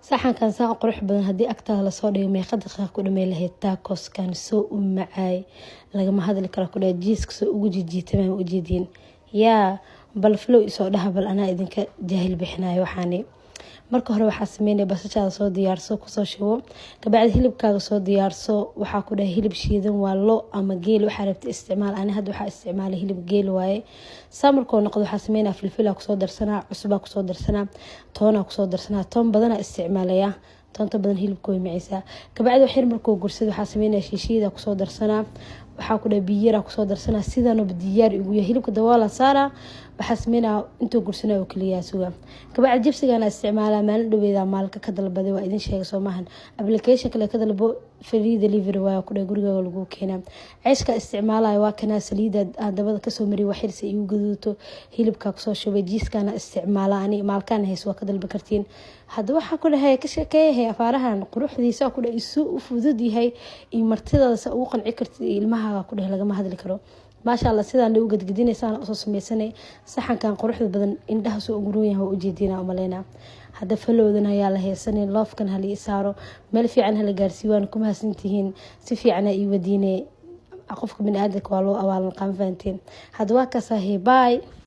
Saxankan saan qurux badan haddii agtaada lasoo dhigo, meeqa daqiiqa ku dhamey lahayd? Tacoskan soo u macaay, lagama hadli karo. Ku dhahay cheeseka soo ugu jijiitama, ujeediin yaa? Bal follow isoo dhaha, bal anaa idinka jaahil bixinayo. Waxaani marka hore waxaa sameynaya, basashaada soo diyaarso, kusoo shubo. Kabacdi hilibkaaga soo diyaarso. Waxaa ku dhahay hilib shiidan waa, lo ama geel, waxaa rabta isticmaal. Ani hadda waxaa isticmaalay hilib geel waaye. Saa markoo noqdo, waxaa sameynaya filfilaa kusoo darsanaa, cusbaa kusoo darsanaa, toonaa kusoo darsanaa. Toon badanaa isticmaalaya, toonta badan hilibka way maceysaa. Kabacdi wax yar markuu gursado, waxaa sameynaya shiishiida kusoo darsanaa. Waxaa ku dhahay biyara kusoo darsanaa. Sidaanaba diyaar igu yahay. Hilibka daboola saaraa. Waxaa sameynaya intuu gursanaya oo kaliyaa suga. Kabacdi jibsigana isticmaalaa. Maalin dhaweeda maalka ka dalbaday, waa idin sheegay soo maahan? Application kale ka dalbo, free delivery waa ku dhahay, gurigaaga lagu keenaa. Ceeshka isticmaalaya waa kanaa. Saliida aan dabada kasoo mariy wax yarsi igu gaduuto, hilibka kusoo shubay. Cheesekana isticmaala ani, maalkaan hays waa ka dalba kartiin. Hadda waxaa ku dhahay ka sheekeeyahay afaarahan quruxdiisa, ku dhahay isuu u fudud yahay iyo martidaada sa ugu qanci kartid iyo ilmahaaga, ku dhahay lagama hadli karo. Maasha Allah, sidaan u gadgadinaysaan usoo sameysanay saxankan quruxda badan, indhaha soo ugu roon yahay, waa ujeedina umaleynaa. Hadda followdan ayaa la haysanin, lovekan hala ii saaro, meel fiican hala gaarsiiyo. Waana ku mahadsantihiin, si fiicana ii wadiine. Qofka biniaadanka waa loo abaalan qaan, fahanteen? Hadda waa kaasahe, bye.